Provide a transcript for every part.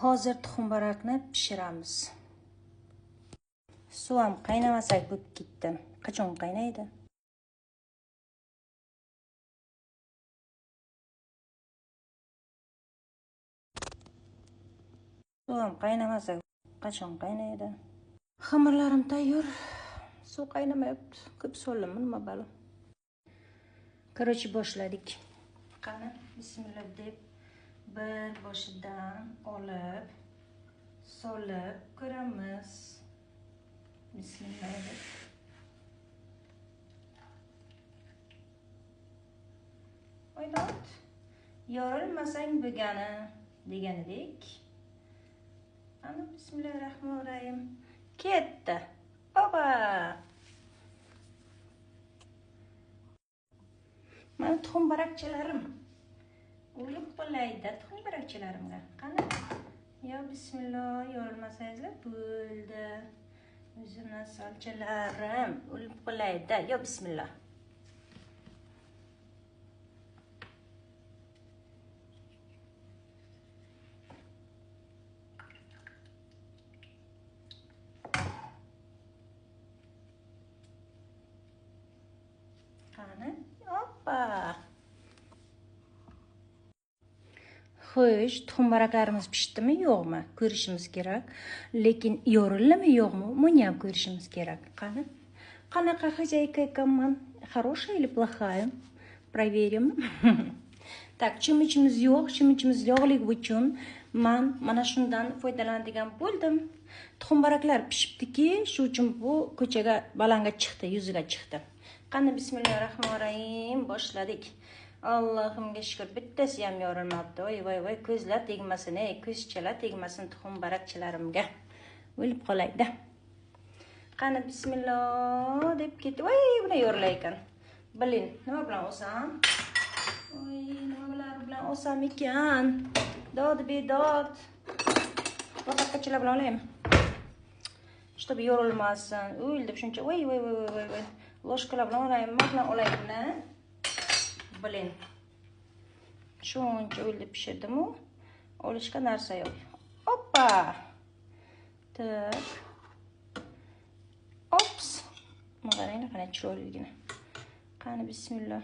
Hozir tuxumbarakni pishiramiz. Suv ham qaynamasak bo'lib ketdi. Qachon qaynaydi? Suv ham qaynamasa qachon qaynaydi? Xamirlarim tayyor. Suv qaynamayapti. Ko'p soldimmi, nima balo? Короче, boshladik. Qani, bismillah deb bir boshidan olib solib ko'ramiz. Bismillah deb. Oydot. Yorilmasang bo'lgani deganidek. Ana bismillahirrohmanirrohim. Ketdi. Oba! Mana tuxum barakchalarim. O'lib qolaydi tuxum barakchalarimga. Qani? Yo bismillah, yorilmasangizlar bo'ldi. O'zimni solchalarim o'lib qolaydi. Yo bismillah. Qani? Hoppa. Xo'sh, tuxumbaraklarimiz pishdimi, yo'qmi? Ko'rishimiz kerak. Lekin yorildimi, yo'qmi? Buni ham ko'rishimiz kerak. Qani? Qanaqa хозяйка ekanman? Хорошая или плохая? Проверим. Так, cho'michimiz yo'q. Cho'michimiz yo'qligi uchun men mana shundan foydalanadigan bo'ldim. Tuxumbaraklar pishibdiki, shu uchun bu ko'chaga balanga chiqdi, yuziga chiqdi. Qani bismillahirrohmanirrohim boshladik. Allohimga shukr, bittasi ham yorilmabdi. Voy voy voy, ko'zlar tegmasin, ey, ko'zchalar tegmasin tuxumbarakchilarimga. O'lib qolaydi. Qani bismillah deb ketdi. Voy, buni yorilar ekan. Bilin, nima bilan olsam? Voy, nimalar bilan olsam ekan? Dod bedod. Lopattachalar bilan olaymi? Чтобы yorilmasin. O'l deb shuncha. Voy voy voy voy voy. Ложкаlar bilan olaymi? Nima bilan olay buni? Блин. Shuncha o'lib pishirdim-u. Olishga narsa yo'q. Oppa. Так. Ops. Mana qaranglar qanday chiroyligini. Qani bismillah.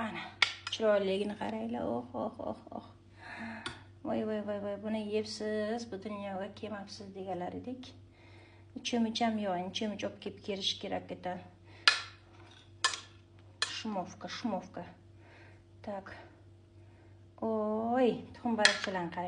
Ana, chiroyligini qaranglar. Oh, oh, oh, oh. Voy voy voy voy, buni yebsiz, bu dunyoga kelmabsiz deganlar edik. Cho'mich ham yo'q, endi cho'mich olib kelib kelish kerak ekan. Шумовка, шумовка. Так. Oy, tuxumbarakchalarni qarang.